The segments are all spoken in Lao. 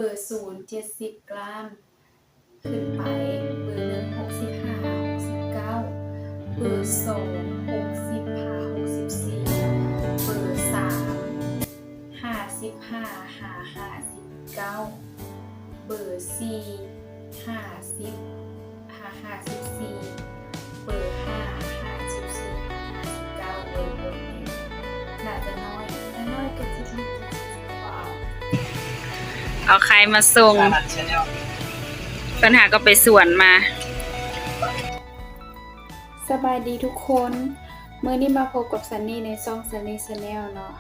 ເບີສູນ ເຈັດສິບກຣາມ ຂຶ້ນໄປ, ເບີໜຶ່ງ ຫົກສິບຫ້າ ຫ້າ ຫົກສິບເກົ້າ, ເບີສອງ ຫົກສິບຫ້າ ຫົກສິບສີ່, ເບີສາມ ຫ້າສິບຫ້າ ຫ້າ ຫ້າສິບເກົ້າ, ເບີສີ່ ຫ້າສິບ ຫ້າ ຫ້າສິບສີ່, ເບີຫ້າ ຫ້າສິບສີ່ ຫ້າ ຫ້າສິບເກົ້າ, ເບີຫົກນີ້ໜ້າຈະນ້ອຍ ນ້ອຍໆກໍຊິຖືກ ກໍຊິບໍ່ເອົາ. ເອົາໄຂ່ມາສົ່ງ ເພິ່ນຫາກໍໄປສວນມາ. ສະບາຍດີທຸກຄົນ, ມື້ນີ້ມາພົບກັບຊັນນີໃນຊ່ອງ Sunny Channel ເນາະ.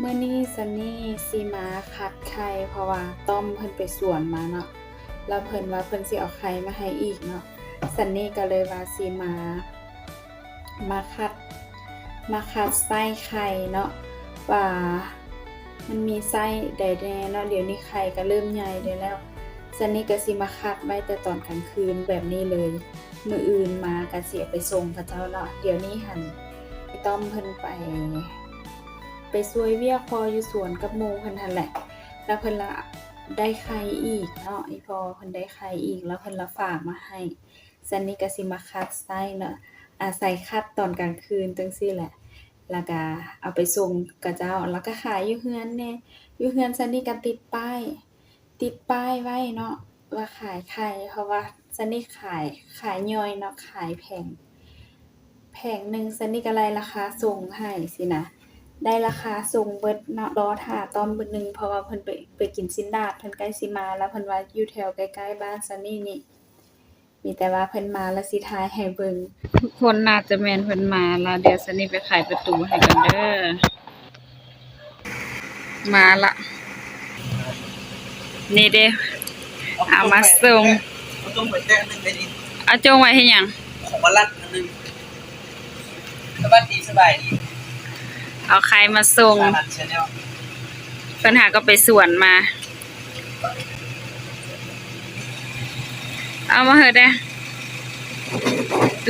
ມື້ນີ້ຊັນນີຊິມາຂັດໄຂ່ ເພາະວ່າຕ້ອມເພິ່ນໄປສວນມາເນາະ, ແລ້ວເພິ່ນວ່າເພິ່ນຊິເອົາໄຂ່ມາໃຫ້ອີກເນາະ. ຊັນນີກໍເລີຍວ່າຊິມາ ມາຂັດ ມາຂັດໄສ້ໄຂ່ເນາະ ວ່າມັນມີໄສ້ໃດແດ່ເນາະ. ດຽວນີ້ໄຂ່ກໍເລີ່ມໃຫຍ່ໄດ້ແລ້ວ. ຊັນນີກໍຊິມາຂັດໄວ້ແຕ່ຕອນກາງຄືນແບບນີ້ເລີຍ. ມື້ອື່ນມາກໍຊິເອົາໄປສົ່ງເຂົາເຈົ້າເນາະ. ດຽວນີ້ຫັ້ນ ໄອ້ຕ້ອມເພິ່ນໄປ ໄປຊ່ວຍວຽກພໍ່ຢູ່ສວນກັບໝູ່ເພິ່ນຫັ້ນແຫຼະ, ແລ້ວເພິ່ນລະໄດ້ໄຂ່ອີກເນາະ. ອີ່ພໍ່ເພິ່ນໄດ້ໄຂ່ອີກ ແລ້ວເພິ່ນລະຝາກມາໃຫ້. ຊັນນີກໍຊິມາຂັດໄສ້ເນາະ, ອາໄສຂັດຕອນກາງຄືນຈັ່ງຊີ້ແຫຼະ, ແລ້ວກະເອົາໄປສົ່ງເຂົາເຈົ້າ ແລ້ວກະຂາຍຢູ່ເຮືອນແດ່. ຢູ່ເຮືອນຊັນນີກໍຕິດປ້າຍ ຕິດປ້າຍໄວ້ເນາະ ວ່າຂາຍໄຂ່ ເພາະວ່າຊັນນີຂາຍ ຂາຍຍ່ອຍເນາະ, ຂາຍແຜງ ແຜງໜຶ່ງ ຊັນນີກໍໄລ່ລາຄາສົ່ງໃຫ້ຊີ້ນະ, ໄດ້ລາຄາສົ່ງເບິດເນາະ. ລໍຖ້າຕ້ອມເບິດໜຶ່ງ ເພາະວ່າເພິ່ນໄປ ໄປກິນຊີ້ນດາດ ເພິ່ນໃກ້ຊິມາແລ້ວ, ເພິ່ນວ່າຢູ່ແຖວໃກ້ໆບ້ານຊັນນີນີ້. ມີແຕ່ວ່າເພິ່ນມາແລ້ວຊິຖ່າຍໃຫ້ເບິ່ງ. ທຸກຄົນ ໜ້າຈະແມ່ນເພິ່ນມາລະ. ດຽວຊັນນີໄປໄຂປະຕູໃຫ້ກ່ອນເດີ. ມາລະ. ນີ້ເດ້ ເອົາມາສົ່ງ. ເອົາຈົ່ງໄວ້ແຕະໜຶ່ງໄດ້ນີ້. ເອົາຈົ່ງໄວ້ເຮັດຫຍັງ? ຂອງມາລັດອັນໜຶ່ງ. ສະບາຍດີ ສະບາຍດີ. ເອົາໄຂ່ມາສົ່ງ. ເພິ່ນຫາກໍໄປສວນມາ. ເອົາມາເຮີດແດ່.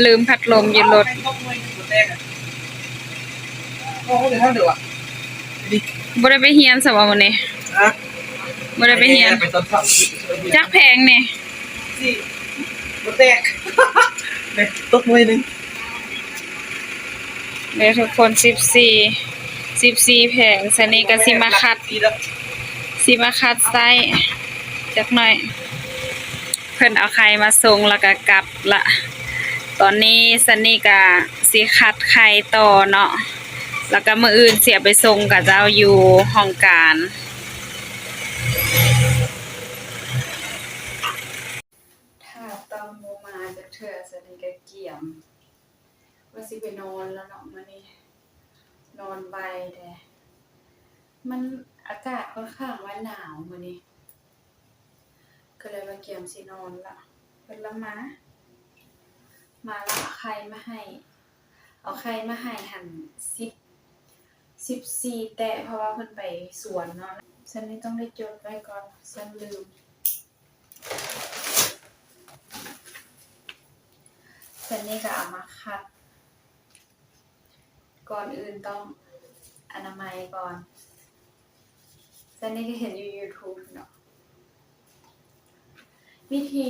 ລືມພັດລົມຢູ່ລົດ. ບໍ່ໄດ້ໄປຮຽນຊະບໍ່ມື້ນີ້? ຮະ? ບໍ່ໄດ້ໄປຮຽນ. ຈັກແຜງນີ້? ບໍ່ແຕກ. ຕົກໜ່ວຍໜຶ່ງ. ເດີທຸກຄົນ ສິບສີ່ ສິບສີ່ແຜງ. ຊັນນີກໍຊິມາຂັດ ຊິມາຂັດໄສ້ຈັກໜ້ອຍ. ເພິ່ນເອົາໄຂ່ມາສົ່ງແລ້ວກໍກັບລະ. ຕອນນີ້ຊັນນີກໍຊິຂັດໄຂ່ຕໍ່ເນາະ, ແລ້ວກໍມື້ອື່ນຊິເອົາໄປສົ່ງເຂົາເຈົ້າຢູ່ຫ້ອງການ. ຖ້າຕ້ອມບໍ່ມາຈັກເທື່ອ ຊັນນີກໍກຽມ ວ່າຊິໄປນອນແລ້ວເນາະມື້ນີ້. ນອນໄວແດ່. ມັນ ອາກາດຂ້ອນຂ້າງວ່າໜາວມື້ນີ້, ກໍເລີຍວ່າກຽມຊິນອນລະ. ເພິ່ນລະມາ ມາລະເອົາໄຂ່ມາໃຫ້. ເອົາໄຂ່ມາໃຫ້ຫັ້ນ ສິບ ສິບສີ່ແຕະ ເພາະວ່າເພິ່ນໄປສວນເນາະ. ຊັ້ນນີ້ຕ້ອງໄດ້ຈົດໄວ້ກ່ອນ ຊັ້ນລືມ. ຊັ້ນນີ້ກໍເອົາມາຂັດ. ກ່ອນອື່ນຕ້ອງອະນາໄມກ່ອນ. ຊັ້ນນີ້ກໍເຫັນຢູ່ຢູທູບເນາະ. ວິທີ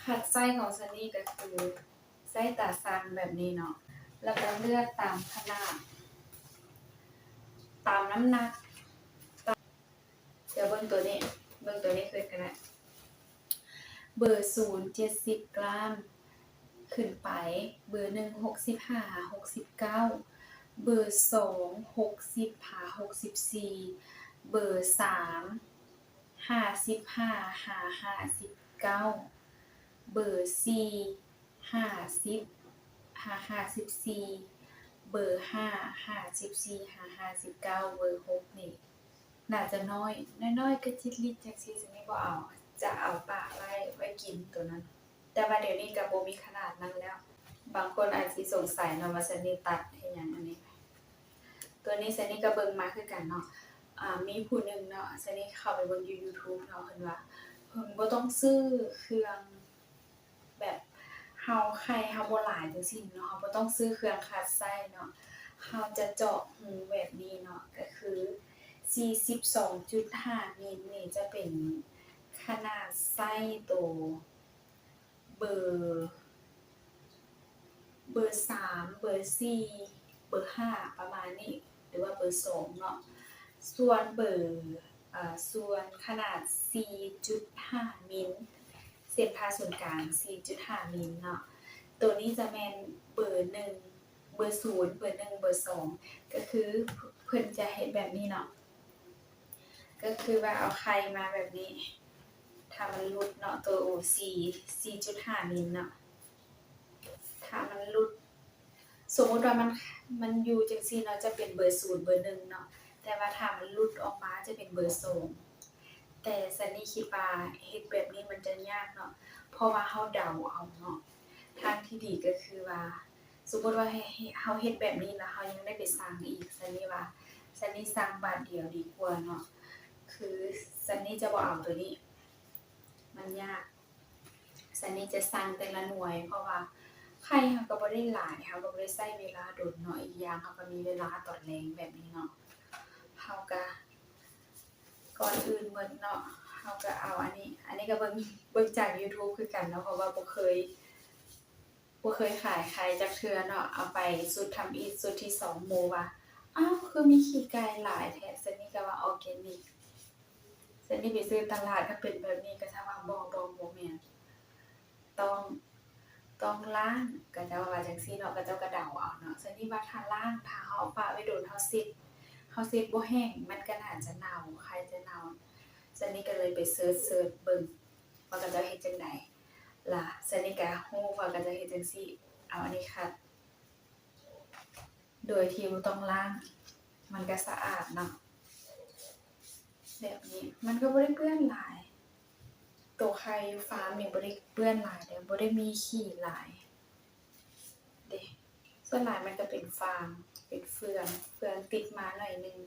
ຂັດໄສ້ຂອງຊັ້ນນີ້ກໍຄື ໃຊ້ຕາຊ່າງແບບນີ້ເນາະ ແລ້ວກໍເລືອກຕາມຂະໜາດ ຕາມນ້ຳໜັກ. ດຽວເບິ່ງຕົວນີ້ ເບິ່ງຕົວນີ້ຄືກັນນະ. ເບີສູນ ເຈັດສິບກຣາມຂຶ້ນໄປ, ເບີໜຶ່ງ ຫົກສິບຫ້າ ຫົກສິບເກົ້າ, ເບີສອງ ຫົກສິບຫາ ຫົກສິບສີ່, ເບີສາມ ຫ້າສິບຫ້າຫາ ຫ້າສິບເກົ້າ, ເບີສີ່ ຫ້າສິບຫາ ຫ້າສິບສີ່, ເບີຫ້າ ຫ້າສິບສີ່ຫາ ຫ້າສິບເກົ້າ, ເບີຫົກນີ້ໜ້າຈະນ້ອຍ ນ້ອຍໆກະຈິດລິດຈັ່ງຊີ້ ຊັ້ນນີ້ບໍ່ເອົາ ຈະເອົາປະໄວ້ ໄວ້ກິນໂຕນັ້ນ. ແຕ່ວ່າດຽວນີ້ກະບໍ່ມີຂະໜາດນັ້ນແລ້ວ. ບາງຄົນອາດຊິສົງໄສເນາະວ່າຊັ້ນນີ້ຕັດເຮັດຫຍັງອັນນີ້. ໂຕນີ້ຊັ້ນນີ້ກະເບິ່ງມາຄືກັນເນາະ. ອາ ມີຜູ້ໜຶ່ງເນາະ ຊັ້ນນີ້ເຂົ້າໄປເບິ່ງຢູ່ຢູທູບເນາະ ເພິ່ນວ່າເພິ່ນບໍ່ຕ້ອງຊື້ເຄື່ອງ ແບບເຮົາໄຂ່ເຮົາບໍ່ຫຼາຍຈັ່ງຊີ້ເນາະ ເຮົາບໍ່ຕ້ອງຊື້ເຄື່ອງຂັດໄສ້ເນາະ ເຮົາຈະເຈາະຮູແບບນີ້ເນາະ ກະຄື ສີ່ສິບສອງຈຸດຫ້າມິນນີ້ຈະເປັນຂະໜາດໄຊໂຕເບີ ເບີສາມ ເບີສີ່ ເບີຫ້າ ປະມານນີ້ ຫຼືວ່າເບີສອງເນາະ. ສ່ວນເບີ ເອີ ສ່ວນຂະໜາດສີ່ຈຸດຫ້າມິນ ເສັ້ນຜ່າສູນກາງສີ່ຈຸດຫ້າມິນເນາະ. ໂຕນີ້ຈະແມ່ນເບີໜຶ່ງ ເບີສູນ ເບີໜຶ່ງ ເບີສອງ ກໍຄືເພິ່ນຈະເຮັດແບບນີ້ເນາະ ກໍຄືວ່າເອົາໄຂ່ມາແບບນີ້ ຖ້າມັນຫຼຸດເນາະ ໂຕສີ່ ສີ່ຈຸດຫ້າມິນເນາະ ຖ້າມັນຫຼຸດ ສົມມຸດວ່າມັນ ມັນຢູ່ຈັ່ງຊີ້ເນາະ ຈະເປັນເບີສູນ ເບີໜຶ່ງເນາະ ແຕ່ວ່າຖ້າມັນຫຼຸດອອກມາຈະເປັນເບີສອງ. ແຕ່ຊັນນີ້ຄິດວ່າເຮັດແບບນີ້ມັນຈະຍາກເນາະ ເພາະວ່າເຮົາເດົາເອົາເນາະ. ທາງທີ່ດີກໍຄືວ່າ ສົມມຸດວ່າເຮົາເຮັດແບບນີ້ແລ້ວເຮົາຍັງໄດ້ໄປສັ່ງອີກ ຊັນນີ້ວ່າ ຊັນນີ້ສັ່ງບາດດຽວດີກວ່າເນາະ ຄືຊັນນີ້ຈະບໍ່ເອົາໂຕນີ້ ມັນຍາກ. ຊັນນີ້ຈະສັ່ງແຕ່ລະໜ່ວຍ ເພາະວ່າໄຂ່ເຮົາກໍບໍ່ໄດ້ຫຼາຍ ເຮົາກໍບໍ່ໄດ້ໃຊ້ເວລາດົນເນາະ ອີກຢ່າງເຮົາກໍມີເວລາຕອນແລງແບບນີ້ເນາະ. ເຮົາກໍ ກ່ອນອື່ນໝົດເນາະ ເຮົາກໍເອົາອັນນີ້ ອັນນີ້ກໍເບິ່ງ ເບິ່ງຈາກ YouTube ຄືກັນເນາະ ເພາະວ່າບໍ່ເຄີຍ ບໍ່ເຄີຍຂາຍໄຂ່ຈັກເທື່ອເນາະ. ເອົາໄປຊຸດທຳອິດ ຊຸດທີສອງ ໝູ່ວ່າ ອ້າວ ຄືມີຂີ້ໄກ່ຫຼາຍແທ້ ຊັນນີ້ກໍວ່າ ອໍແກນິກ ຊັນນີ້ໄປຊື້ຕະຫຼາດກໍເປັນແບບນີ້ ເຂົາເຈົ້າວ່າ ບໍ່ ບໍ່ ບໍ່ແມ່ນ ຕ້ອງ ຕ້ອງລ້າງ ເຂົາເຈົ້າວ່າຈັ່ງຊີ້ເນາະ ເຂົາເຈົ້າກໍເດົາເອົາເນາະ. ຊັນນີ້ວ່າຖ້າລ້າງ ຖ້າເຮົາເອົາປະໄວ້ດົນ ເຮົາເຊັດ ເຮົາເຊັດບໍ່ແຫ້ງ ມັນກໍໜ້າຈະເນົ່າ ໄຂ່ຈະເນົ່າ. ຊັນນີ້ກໍເລີຍໄປເສີດ ເສີດເບິ່ງວ່າເຂົາເຈົ້າເຮັດຈັ່ງໃດ ລະຊັນນີ້ກໍຮູ້ວ່າເຂົາເຈົ້າເຮັດຈັ່ງຊີ້ ເອົາອັນນີ້ຂັດ ໂດຍທີ່ບໍ່ຕ້ອງລ້າງ ມັນກໍສະອາດເນາະ ແບບນີ້ ມັນກໍບໍ່ໄດ້ເປື້ອນຫຼາຍ. ໂຕໄຂ່ຢູ່ຟາມນີ້ບໍ່ໄດ້ເປື້ອນຫຼາຍເດ້ ບໍ່ໄດ້ມີຂີ້ຫຼາຍເດ້ ສ່ວນຫຼາຍມັນກໍເປັນຟາງ ເປັນເຟືອງ ເຟືອງຕິດມາໜ້ອຍໜຶ່ງ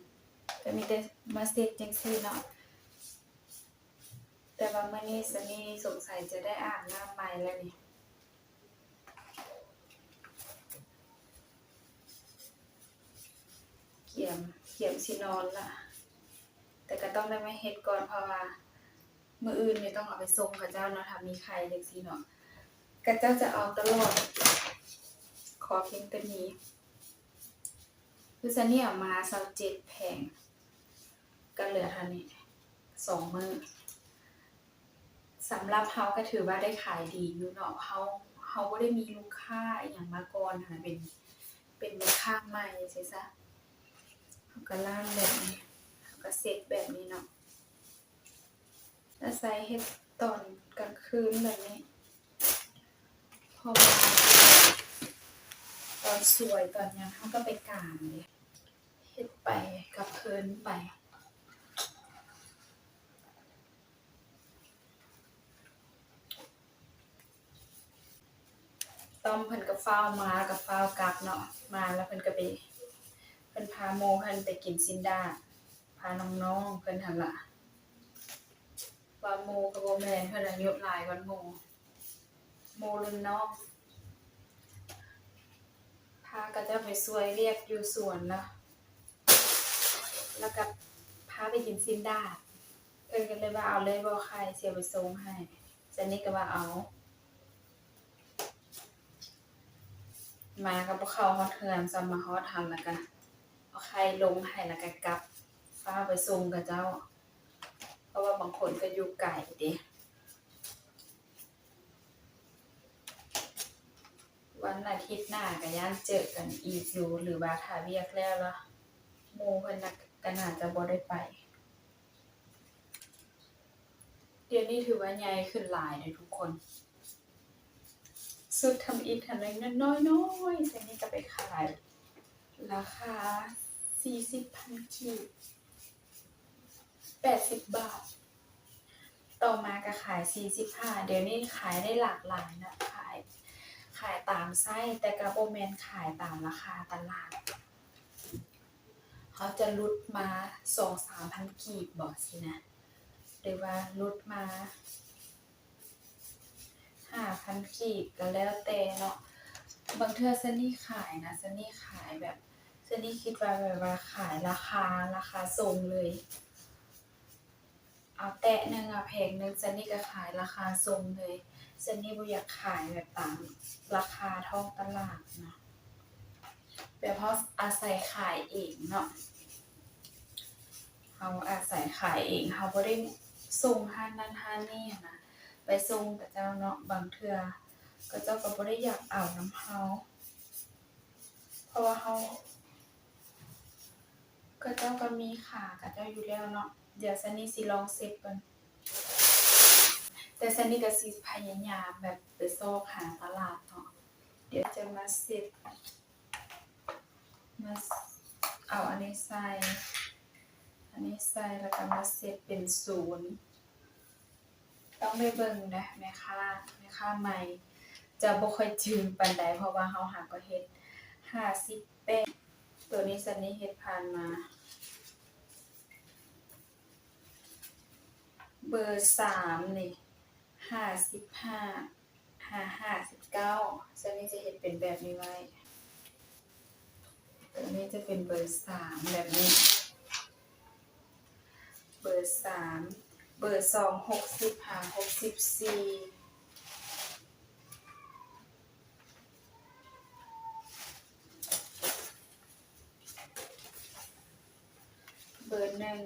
ກໍມີແຕ່ມາເຊັດຈັ່ງຊີ້ເນາະ. ແຕ່ວ່າມື້ນີ້ຊັນນີ້ສົງໄສຈະໄດ້ອາບນ້ຳໃໝ່ແລ້ວນີ້. ກຽມ ກຽມຊິນອນລະ ແຕ່ກໍຕ້ອງໄດ້ມາເຮັດກ່ອນ ເພາະວ່າມື້ອື່ນນີ້ຕ້ອງເອົາໄປສົ່ງເຂົາເຈົ້າເນາະ ຖ້າມີໄຂ່ຈັ່ງຊີ້ເນາະ ເຂົາເຈົ້າຈະເອົາຕະຫຼອດ. ຂໍພຽງແຕ່ມີ ຄືຊັນນີ້ເອົາມາຊາວເຈັດແຜງ ກໍເຫຼືອເທົ່ານີ້ ສອງມື້. ສຳລັບເຮົາກໍຖືວ່າໄດ້ຂາຍດີຢູ່ເນາະ ເຮົາ ເຮົາບໍ່ໄດ້ມີລູກຄ້າອີ່ຫຍັງມາກ່ອນຫັ້ນນະ ເປັນ ເປັນແມ່ຄ້າໃໝ່ຊີ້ຊະ. ເຮົາກໍລ້າງແບບນີ້ ເຮົາກໍເຊັດແບບນີ້ເນາະ ອາໄສເຮັດຕອນກາງຄືນແບບນີ້ ເພາະວ່າຕອນສວຍຕອນຫຍັງເຮົາກໍໄປກາງເດ້ ເຮັດໄປກໍເພີນໄປ. ຕ້ອມເພິ່ນກໍຟ້າວມາ ແລ້ວກໍຟ້າວກັບເນາະ ມາແລ້ວເພິ່ນກໍໄປ ເພິ່ນພາໝູ່ເພິ່ນໄປກິນຊີ້ນດາດ ພານ້ອງໆເພິ່ນຫັ້ນລະ ວ່າໝູ່ກໍບໍ່ແມ່ນ ເພິ່ນອາຍຸຫຼາຍກວ່າໝູ່ ໝູ່ລຸ້ນນ້ອງ ພາເຂົາເຈົ້າໄປຊ່ວຍວຽກຢູ່ສວນລະ ແລ້ວກໍພາໄປກິນຊີ້ນດາດ ເພິ່ນກໍເລີຍວ່າ ເອົາເລີຍບໍ່ໄຂ່ ຊິເອົາໄປສົ່ງໃຫ້. ຊັນນີ້ກໍວ່າ ເອົາ ມາກໍບໍ່ເຂົ້າຮອດເຮືອນຊ້ຳ ມາຮອດຫັ້ນແລ້ວກໍເອົາໄຂ່ລົງໃຫ້ ແລ້ວກໍກັບ ຟ້າວໄປສົ່ງເຂົາເຈົ້າ ເພາະວ່າບາງຄົນກໍຢູ່ໄກເດ້. ວັນອາທິດໜ້າກໍຢ້ານເຈີກັນອີກຢູ່ ຫຼືວ່າຖ້າວຽກແລ້ວລະ ໝູ່ເພິ່ນນະ ກໍໜ້າຈະບໍ່ໄດ້ໄປ. ດຽວນີ້ຖືວ່າໃຫຍ່ຂຶ້ນຫຼາຍເດ້ທຸກຄົນ. ຊຸດທຳອິດຫັ້ນນ້ອຍໆ ຊັ້ນນີ້ກໍໄປຂາຍລາຄາສີ່ສິບພັນກີບ ແປດສິບບາດ ຕໍ່ມາກໍຂາຍສີ່ສິບຫ້າ. ດຽວນີ້ຂາຍໄດ້ຫຼາກຫຼາຍນະ ຂາຍ ຂາຍຕາມໄຊ ແຕ່ກໍບໍ່ແມ່ນຂາຍຕາມລາຄາຕະຫຼາດ. ເຮົາຈະຫຼຸດມາສອງສາມພັນກີບບໍຊີ້ນະ ຫຼືວ່າຫຼຸດມາຫ້າພັນກີບກໍແລ້ວແຕ່ເນາະ. ບາງເທື່ອຊັນນີ້ຂາຍນະ ຊັນນີ້ຂາຍແບບ ຊັນນີ້ຄິດວ່າແບບວ່າຂາຍລາຄາ ລາຄາສົ່ງເລີຍ ເອົາແຕະໜຶ່ງ ເອົາແຜງໜຶ່ງ ຊັນນີ້ກໍຂາຍລາຄາສົ່ງເລີຍ. ຊັນນີ້ບໍ່ຢາກຂາຍແບບຕາມລາຄາທ້ອງຕະຫຼາດນະ ແບບເຮົາອາໄສຂາຍເອງເນາະ ເຮົາອາໄສຂາຍເອງ ເຮົາບໍ່ໄດ້ສົ່ງຮ້ານນັ້ນຮ້ານນີ້ຫັ້ນນະ ໄປສົ່ງເຂົາເຈົ້າເນາະ ບາງເທື່ອເຂົາເຈົ້າກໍບໍ່ໄດ້ຢາກເອົານຳເຮົາ ເພາະວ່າເຮົາ ເຂົາເຈົ້າກໍມີຂາເຂົາເຈົ້າຢູ່ແລ້ວເນາະ. ດຽວຊັນນີ້ຊິລອງເຊັດເບິ່ງ ແຕ່ຊັນນີ້ກໍຊິພະຍາຍາມແບບໄປຊອກຫາຕະຫຼາດເນາະ. ດຽວຈະມາເຊັດ ມາເອົາອັນນີ້ໃສ່ ອັນນີ້ໃສ່ ແລ້ວກໍມາເຊັດເປັນສູນ. ຕ້ອງໄດ້ເບິ່ງນະ ແມ່ຄ້າ ແມ່ຄ້າໃໝ່ຈະບໍ່ຄ່ອຍຈື່ປານໃດ ເພາະວ່າເຮົາຫາກໍເຮັດຫ້າສິບແປດ. ໂຕນີ້ຊັນນີ້ເຮັດຜ່ານມາ ເບີສາມນີ້ ຫ້າສິບຫ້າ ຫາຫ້າສິບເກົ້າ ຊັ້ນນີ້ຈະເຮັດເປັນແບບນີ້ໄວ້. ຕົວນີ້ຈະເປັນເບີສາມແບບນີ້ ເບີສາມ ເບີສອງ ຫົກສິບຫາຫົກສິບສີ່ ເບີໜຶ່ງ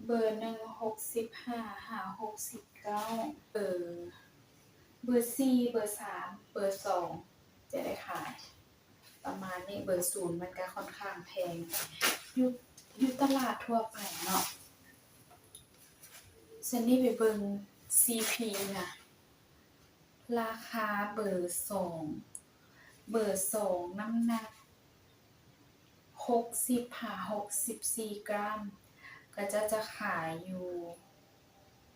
ເບີໜຶ່ງ ຫົກສິບຫ້າຫາຫົກສິບເກົ້າ ເບີ ເບີສີ່ ເບີສາມ ເບີສອງ ຈະໄດ້ຂາຍປະມານນີ້. ເບີສູນມັນກະຂ້ອນຂ້າງແພງ ຢູ່ ຢູ່ຕະຫຼາດທົ່ວໄປເນາະ. ຊັ້ນນີ້ໄປເບິ່ງຊີພີນະ ລາຄາເບີສອງ ເບີສອງ ນ້ຳໜັກຫົກສິບຫາຫົກສິບສີ່ກຣາມ ເຂົາເຈົ້າຈະຂາຍຢູ່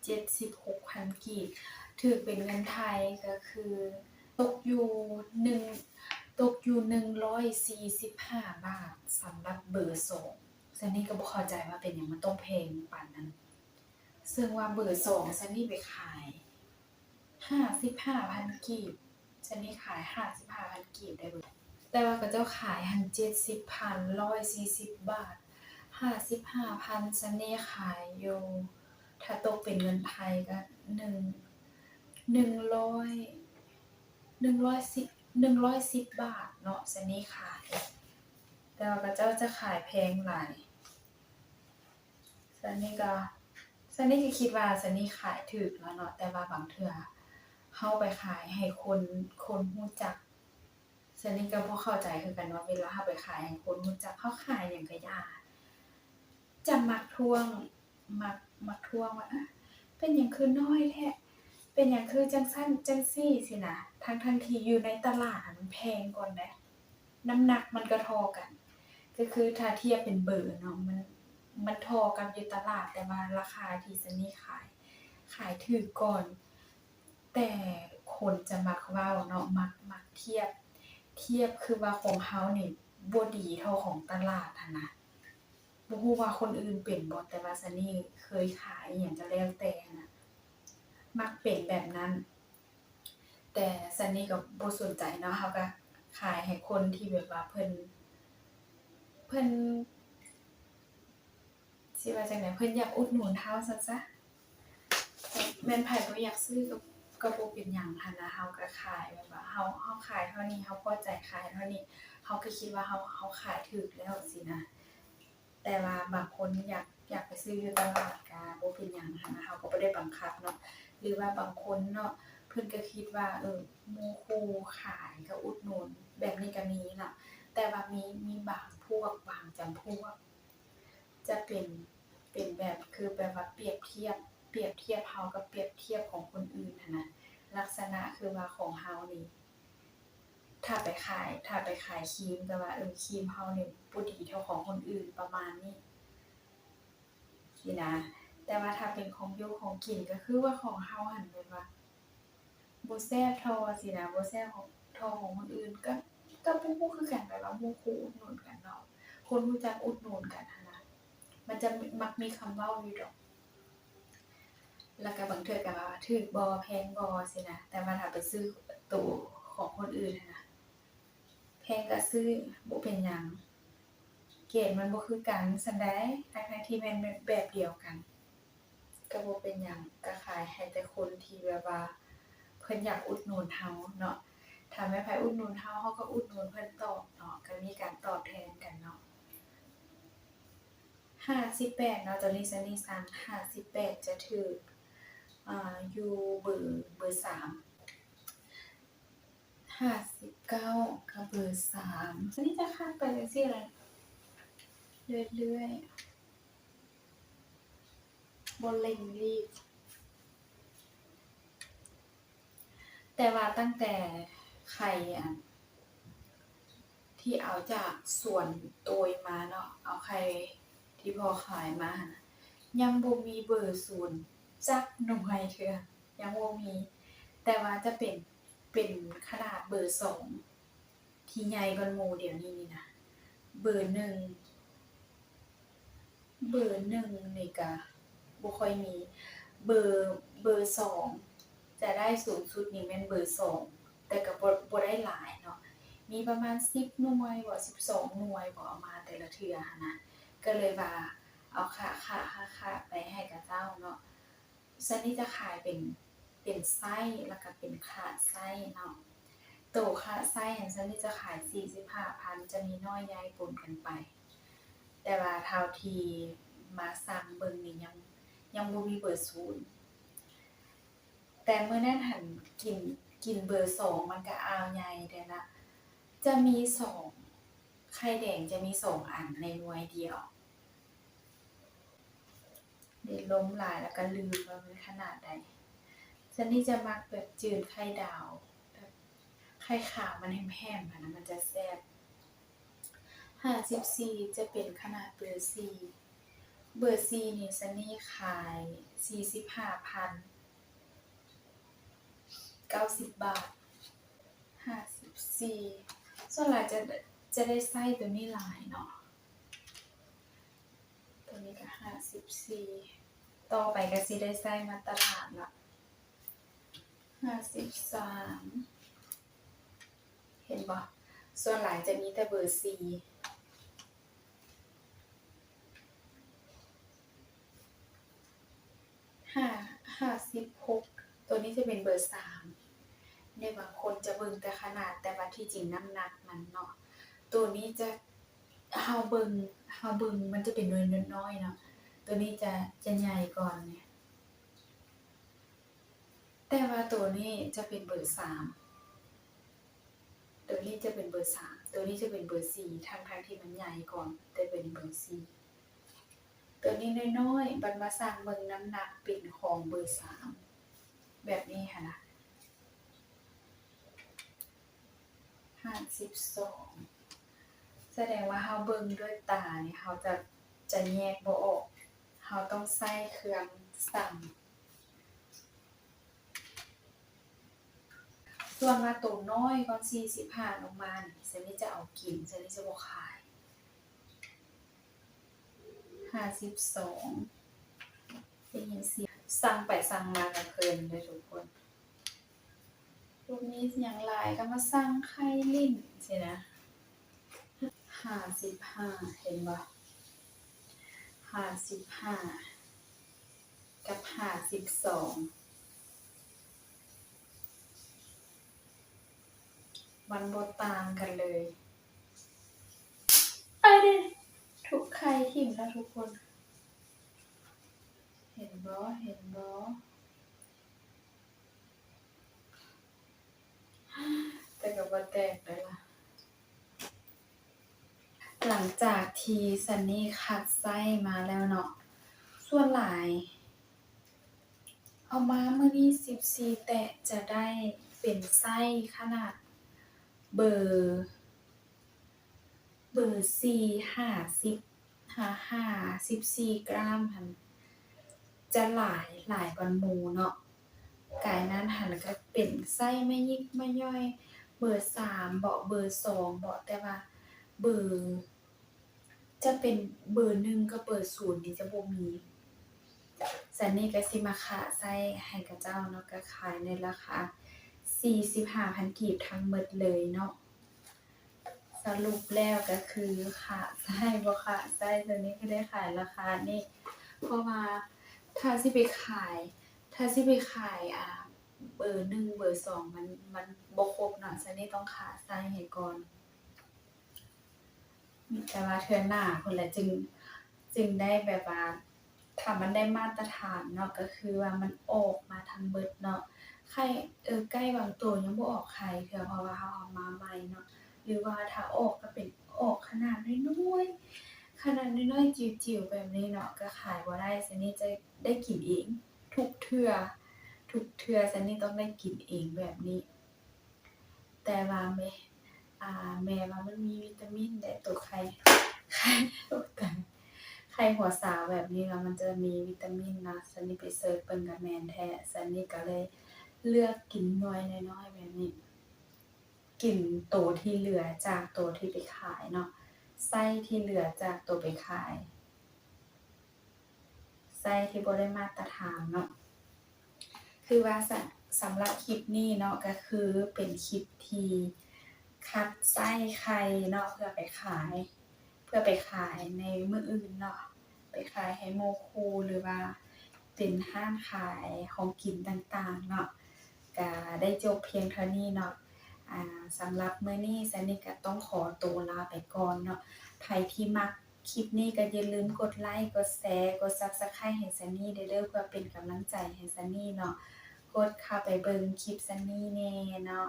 ເຈັດສິບຫົກພັນກີບ ຖືກເປັນເງິນໄທກໍຄືຕົກຢູ່ໜຶ່ງ ຕົກຢູ່ໜຶ່ງຮ້ອຍສີ່ສິບຫ້າບາດ ສຳລັບເບີສອງ. ຊັ້ນນີ້ກໍບໍ່ເຂົ້າໃຈວ່າເປັນຫຍັງມັນຕ້ອງແພງປານນັ້ນ ເຊິ່ງວ່າເບີສອງຊັ້ນນີ້ໄປຂາຍ ຫ້າສິບຫ້າພັນກີບ ຊັ້ນນີ້ຂາຍຫ້າສິບຫ້າພັນກີບໄດ້ເບີ ແຕ່ວ່າເຂົາເຈົ້າຂາຍຫັ້ນເຈັດສິບພັນ ຮ້ອຍສີ່ສິບບາດ ຫ້າສິບຫ້າພັນ ຊັ້ນນີ້ຂາຍຢູ່ ຖ້າຕົກເປັນເງິນໄທກໍໜຶ່ງ ໜຶ່ງຮ້ອຍ ໜຶ່ງຮ້ອຍສິບ ໜຶ່ງຮ້ອຍສິບບາດເນາະ ຊັ້ນນີ້ຂາຍ ແຕ່ວ່າເຂົາເຈົ້າຈະຂາຍແພງຫຼາຍ. ຊັ້ນນີ້ກໍ ຊັ້ນນີ້ກໍຄິດວ່າຊັ້ນນີ້ຂາຍຖືກແລ້ວເນາະ ແຕ່ວ່າບາງເທື່ອເຮົາໄປຂາຍໃຫ້ຄົນ ຄົນຮູ້ຈັກ ຊັ້ນນີ້ກໍບໍ່ເຂົ້າໃຈຄືກັນວ່າ ເວລາເຮົາໄປຂາຍໃຫ້ຄົນຮູ້ຈັກ ເຮົາຂາຍຫຍັງກໍຢ່າ ຈະມັກທ້ວງ ມັກ ມັກທ້ວງວ່າ ເປັນຫຍັງຄືນ້ອຍແທ້ ເປັນຫຍັງຄືຈັ່ງຊັ້ນຈັ່ງຊີ້ຊີ້ນະ ທັງໆທີ່ຢູ່ໃນຕະຫຼາດຫັ້ນມັນແພງກ່ອນເດ້. ນ້ຳໜັກມັນກໍທໍ່ກັນ ກໍຄືຖ້າທຽບເປັນເບີເນາະ ມັນ ມັນທໍ່ກັບຢູ່ຕະຫຼາດ ແຕ່ວ່າລາຄາທີ່ຊັນນີ້ຂາຍ ຂາຍຖືກກ່ອນ ແຕ່ຄົນຈະມັກເວົ້າເນາະ ມັກ ມັກທຽບ ທຽບຄືວ່າຂອງເຮົານີ້ບໍ່ດີເທົ່າຂອງຕະຫຼາດຫັ້ນນະ. ບໍ່ຮູ້ວ່າຄົນອື່ນເປັນບໍ່ ແຕ່ວ່າຊັນນີ້ເຄີຍຂາຍອີ່ຫຍັງກໍແລ້ວແຕ່ຫັ້ນນະ ມັກເປັນແບບນັ້ນ. ແຕ່ຊັນນີ້ກໍບໍ່ສົນໃຈເນາະ ເຮົາກໍຂາຍໃຫ້ຄົນທີ່ແບບວ່າເພິ່ນ ເພິ່ນ ຊິວ່າຈັ່ງໃດ ເພິ່ນຢາກອຸດໜູນເຮົາຊັ້ນຊະ ແມ່ນໃຜບໍ່ຢາກຊື້ກໍ ກໍບໍ່ເປັນຫຍັງຫັ້ນນະ ເຮົາກໍຂາຍແບບວ່າ ເຮົາ ເຮົາຂາຍເທົ່ານີ້ ເຮົາພໍໃຈຂາຍເທົ່ານີ້ ເຮົາກໍຄິດວ່າເຮົາ ເຮົາຂາຍຖືກແລ້ວຊີ້ນະ. ແຕ່ວ່າບາງຄົນຢາກ ຢາກໄປຊື້ຢູ່ຕະຫຼາດກະບໍ່ເປັນຫຍັງຫັ້ນນະ ເຮົາກໍບໍ່ໄດ້ບັງຄັບເນາະ ຫຼືວ່າບາງຄົນເນາະ ເພິ່ນກໍຄິດວ່າ ເອີ ໝູ່ຄູ່ຂາຍກໍອຸດໜູນ ແບບນີ້ກໍມີເນາະ ແຕ່ວ່າມີ ມີບາງພວກ ບາງຈຳພວກ ຈະເປັນ ເປັນແບບ ຄືແບບວ່າປຽບທຽບ ປຽບທຽບເຮົາກັບປຽບທຽບຂອງຄົນອື່ນຫັ້ນນະ ລັກສະນະຄືວ່າຂອງເຮົານີ້ ຖ້າໄປຂາຍ ຖ້າໄປຂາຍຄຣີມ ແຕ່ວ່າ ເອີ ຄຣີມເຮົານີ້ບໍ່ດີເທົ່າຂອງຄົນອື່ນ ປະມານນີ້ຊີ້ນະ. ແຕ່ວ່າຖ້າເປັນຂອງຢູ່ຂອງກິນ ກໍຄືວ່າຂອງເຮົາຫັ້ນແບບວ່າບໍ່ແຊບທໍ່ຊີ້ນະ ບໍ່ແຊບເທົ່າຂອງຄົນອື່ນ ກໍ ກໍບໍ່ຮູ້ຄືກັນ ແບບວ່າໝູ່ຄູ່ອຸດໜູນກັນເນາະ ຄົນຮູ້ຈັກອຸດໜູນກັນຫັ້ນນະ ມັນຈະມັກມີຄຳເວົ້າຢູ່ດອກ. ແລ້ວກໍບາງເທື່ອກໍວ່າຖືກບໍ່ ແພງບໍ່ຊີ້ນະ ແຕ່ວ່າຖ້າໄປຊື້ໂຕຂອງຄົນອື່ນຫັ້ນນະ ແພງກະຊື້ ບໍ່ເປັນຫຍັງ ເກດມັນບໍ່ຄືກັນຊັ້ນໃດ໋ ທັງໆທີ່ແມ່ນແບບດຽວກັນ ກະບໍ່ເປັນຫຍັງ ກະຂາຍໃຫ້ແຕ່ຄົນທີ່ແບບວ່າເພິ່ນຢາກອຸດໜູນເຮົາເນາະ ຖ້າແມ່ນໃຜອຸດໜູນເຮົາ ເຮົາກະອຸດໜູນເພິ່ນຕອບເນາະ ກະມີການຕອບແທນກັນເນາະ. ຫ້າສິບແປດເນາະ ໂຕນີ້ຊັນນີ້ສັ່ງຫ້າສິບແປດ ຈະຖືກ ອ່າ ຢູ່ເບີ ເບີສາມ ຫ້າສິບເກົ້າກະເບີສາມ ອັນນີ້ຈະຄັດໄປຈັ່ງຊີ້ແຫຼະ ເລື້ອຍໆ ບໍ່ເລັ່ງລີບ ແຕ່ວ່າຕັ້ງແຕ່ໄຂ່ອັນ ທີ່ເອົາຈາກສວນໂຕຍມາເນາະ ເອົາໄຂ່ທີ່ພໍ່ຂາຍມາຫັ້ນນະ ຍັງບໍ່ມີເບີສູນຈັກໜ່ວຍເທື່ອ ຍັງບໍ່ມີ ແຕ່ວ່າຈະເປັນ ເປັນຂະໜາດເບີສອງທີ່ໃຫຍ່ກວ່າໝູ່ດຽວນີ້ນີ້ນະ ເບີໜຶ່ງ ເບີໜຶ່ງນີ້ກະບໍ່ຄ່ອຍມີ ເບີ ເບີສອງຈະໄດ້ສູງສຸດນີ້ແມ່ນເບີສອງ ແຕ່ກະບໍ່ ບໍ່ໄດ້ຫຼາຍເນາະ ມີປະມານສິບໜ່ວຍບໍ ສິບສອງໜ່ວຍບໍ ເອົາມາແຕ່ລະເທື່ອຫັ້ນນະ ກະເລີຍວ່າເອົາຄະ ຄະ ຄະ ຄະໄປໃຫ້ເຂົາເຈົ້າເນາະ. ຊັນນີ້ຈະຂາຍເປັນ ເປັນໄສ້ ແລ້ວກະເປັນຄະໄສ້ເນາະ ໂຕຄະໄສ້ຫັ້ນ ຊັນນີ້ຈະຂາຍສີ່ສິບຫ້າພັນ ຈະມີນ້ອຍໃຫຍ່ປົນກັນໄປ ແຕ່ວ່າເທົ່າທີ່ມາສັ່ງເບິ່ງນີ້ຍັງ ຍັງບໍ່ມີເບີສູນ ແຕ່ມື້ນັ້ນຫັ້ນກິນ ກິນເບີສອງ ມັນກະອ່າວໃຫຍ່ແດ່ລະ ຈະມີສອງ ໄຂ່ແດງຈະມີສອງອັນໃນໜ່ວຍດຽວ. ໄດ້ລົມຫຼາຍແລ້ວກະລືມວ່າມັນຂະໜາດໃດ. ສ່ວນນີ້ຈະມັກແບບຈືນໄຂ່ດາວ ແບບໄຂ່ຂາວມັນແຮມໆຫັ້ນນະ ມັນຈະແຊບ. ຫ້າສິບສີ່ຈະເປັນຂະໜາດເບີສີ່ ເບີສີ່ນີ້ ຊັນນີ້ຂາຍສີ່ສິບຫ້າພັນ ເກົ້າສິບບາດ. ຫ້າສິບສີ່ ສ່ວນຫຼາຍຈະ ຈະໄດ້ໃຊ້ໂຕນີ້ຫຼາຍເນາະ. ໂຕນີ້ກະຫ້າສິບສີ່ ຕໍ່ໄປກະຊິໄດ້ໃຊ້ມາດຕະຖານລະ. ຫ້າສິບສາມ ເຫັນບໍ່? ສ່ວນຫຼາຍຈະມີແຕ່ເບີສີ່. ຫ້າ ຫ້າສິບຫົກ ໂຕນີ້ຈະເປັນເບີສາມ ໃນບາງຄົນຈະເບິ່ງແຕ່ຂະໜາດ ແຕ່ວ່າທີ່ຈິງນ້ຳໜັກມັນເນາະ ໂຕນີ້ຈະ ເຮົາເບິ່ງ ເຮົາເບິ່ງມັນຈະເປັນໜ່ວຍນ້ອຍໆເນາະ ໂຕນີ້ຈະ ຈະໃຫຍ່ກ່ອນ ແຕ່ວ່າໂຕນີ້ຈະເປັນເບີສາມ ໂຕນີ້ຈະເປັນເບີສາມ ໂຕນີ້ຈະເປັນເບີສີ່ ທັງໆທີ່ມັນໃຫຍ່ກ່ອນ ແຕ່ເປັນເບີສີ່. ໂຕນີ້ນ້ອຍໆ ບັດມາຊັ່ງເບິ່ງນ້ຳໜັກເປັນຂອງເບີສາມ ແບບນີ້ຫັ້ນນະ. ຫ້າສິບສອງ ສະແດງວ່າເຮົາເບິ່ງດ້ວຍຕານີ້ ເຮົາຈະ ຈະແຍກບໍ່ອອກ ເຮົາຕ້ອງໃຊ້ເຄື່ອງຊ່ຳ. ສ່ວນວ່າໂຕນ້ອຍກ່ອນສີ່ສິບຫ້າລົງມານີ້ ຊັ້ນນີ້ຈະເອົາກິນ ຊັ້ນນີ້ຈະບໍ່ຂາຍ. ຫ້າສິບສອງ ໄດ້ຍິນສຽງ ສັ່ງໄປສັ່ງມາກະເພີນເດີທຸກຄົນ. ບໍ່ມີຫຍັງຫຼາຍກະມາສັ່ງໄຂ່ຫຼິ້ນຊີ້ນະ. ຫ້າສິບຫ້າ ເຫັນບໍ່? ຫ້າສິບຫ້າ ກັບຫ້າສິບສອງ ມັນບໍ່ຕ່າງກັນເລີຍ. ອາເດ ທຸບໄຂ່ຖິ້ມລະທຸກຄົນ ເຫັນບໍ່? ເຫັນບໍ່? ແຕ່ກະບໍ່ແຕກໄດ້ລະ. ຫຼັງຈາກທີ່ຊັນນີ້ຄັດໄສ້ມາແລ້ວເນາະ ສ່ວນຫຼາຍເອົາມາມື້ນີ້ສິບສີ່ແຕະ ຈະໄດ້ເປັນໄສ້ຂະໜາດເບີ ເບີສີ່ ຫ້າສິບ ຫ້າ ຫ້າສິບສີ່ກຣາມຫັ້ນ ຈະຫຼາຍ ຫຼາຍກວ່າໝູ່ເນາະ. ກາຍນັ້ນຫັ້ນກະເປັນໄສ້ມະຍິກມະຍ່ອຍ ເບີສາມເບາະ ເບີສອງເບາະ ແຕ່ວ່າເບີ ຈະເປັນເບີໜຶ່ງກັບເບີສູນນີ້ຈະບໍ່ມີ. ຊັ້ນນີ້ກະຊິມາຄະໄສ້ໃຫ້ເຂົາເຈົ້າເນາະ ກະຂາຍໃນລາຄາສີ່ສິບຫ້າພັນກີບທັງໝົດເລີຍເນາະ. ສະຫຼຸບແລ້ວກໍຄືຄ້າໃຊ້ບໍ່ຄ້າໃຊ້ ຕອນນີ້ຄືໄດ້ຂາຍລາຄານີ້ ເພາະວ່າຖ້າຊິໄປຂາຍ ຖ້າຊິໄປຂາຍ ອ່າ ເບີໜຶ່ງເບີສອງ ມັນ ມັນບໍ່ຄົບເນາະ ຊັ້ນນີ້ຕ້ອງຄ້າໃຊ້ໃຫ້ກ່ອນ. ມີແຕ່ວ່າເທື່ອໜ້າພຸ້ນແຫຼະ ຈຶ່ງ ຈຶ່ງໄດ້ແບບວ່າ ຖ້າມັນໄດ້ມາດຕະຖານເນາະ ກໍຄືວ່າມັນອອກມາທັງເບິດເນາະ ໄຂ່ ເອີ ໄກ່ບາງໂຕຍັງບໍ່ອອກໄຂ່ເທື່ອ ເພາະວ່າເຮົາເອົາມາໃໝ່ເນາະ ຫຼືວ່າຖ້າອອກກໍເປັນອອກຂະໜາດນ້ອຍໆ ຂະໜາດນ້ອຍໆ ຈິ້ວໆ ແບບນີ້ເນາະ ກໍຂາຍບໍ່ໄດ້ ຊັ້ນນີ້ຈະໄດ້ກິນເອງທຸກເທື່ອ ທຸກເທື່ອ ຊັ້ນນີ້ຕ້ອງໄດ້ກິນເອງແບບນີ້. ແຕ່ວ່າແມ່ ອ່າ ແມ່ວ່າມັນມີວິຕາມິນເດ້ ໂຕໄຂ່ ໄຂ່ ໂອ້ ຕາຍ ໄຂ່ຫົວສາວແບບນີ້ລະ ມັນຈະມີວິຕາມິນນະ ຊັ້ນນີ້ໄປເສີດເບິ່ງກະແມ່ນແທ້ ຊັ້ນນີ້ກະເລີຍເລືອກກິນໜ່ວຍນ້ອຍໆແບບນີ້ ກິນໂຕທີ່ເຫຼືອຈາກໂຕທີ່ໄປຂາຍເນາະ ໄສ້ທີ່ເຫຼືອຈາກໂຕໄປຂາຍ. ໄສ້ທີ່ບໍ່ໄດ້ມາດຕະຖານເນາະ ຄືວ່າ ສະ ສຳລັບຄລິບນີ້ເນາະ ກໍຄືເປັນຄລິບທີ່ຄັດໄສ້ໄຂ່ເນາະ ເພື່ອໄປຂາຍ ເພື່ອໄປຂາຍໃນມື້ອື່ນເນາະ ໄປຂາຍໃຫ້ໝູ່ຄູ່ ຫຼືວ່າເປັນຮ້ານຂາຍຂອງກິນຕ່າງໆເນາະ ກະໄດ້ຈົບພຽງເທົ່ານີ້ເນາະ. ອາ ສຳລັບມື້ນີ້ ຊັນນີ້ກະຕ້ອງຂໍໂຕລາໄປກ່ອນເນາະ ໃຜທີ່ມັກ ຄລິບນີ້ກໍຢ່າລືມກົດໄລ ກົດແຊ ກົດ Subscribe ໃຫ້ຊັນນີ້ແດ່ເດີ ເພື່ອເປັນກຳລັງໃຈໃຫ້ຊັນນີ້ເນາະ ກົດເຂົ້າໄປເບິ່ງຄລິບຊັນນີ້ແດ່ເນາະ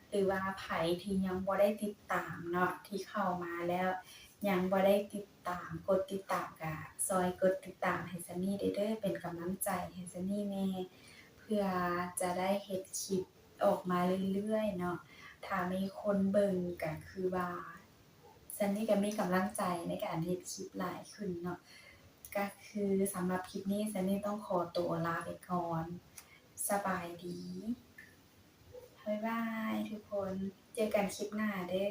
ຫຼືວ່າໃຜທີ່ຍັງບໍ່ໄດ້ຕິດຕາມເນາະ ທີ່ເຂົ້າມາແລ້ວຍັງບໍ່ໄດ້ຕິດຕາມ ກົດຕິດຕາມ ກະຊ່ອຍກົດຕິດຕາມໃຫ້ຊັນນີ້ແດ່ເດີ ເປັນກຳລັງໃຈໃຫ້ຊັນນີ້ແດ່ ເພື່ອຈະໄດ້ເຮັດຄລິບອອກມາເລື້ອຍໆເນາະ ຖ້າມີຄົນເບິ່ງກະຄືວ່າ ຊັນນີ້ກໍມີກຳລັງໃຈໃນການເຮັດຄລິບຫຼາຍຂຶ້ນເນາະ ກໍຄືສຳລັບຄລິບນີ້ ຊັນນີ້ຕ້ອງຂໍໂຕລາໄປກ່ອນ ສະບາຍດີ ບາຍບາຍທຸກຄົນ ເຈີກັນຄລິບໜ້າເດີ.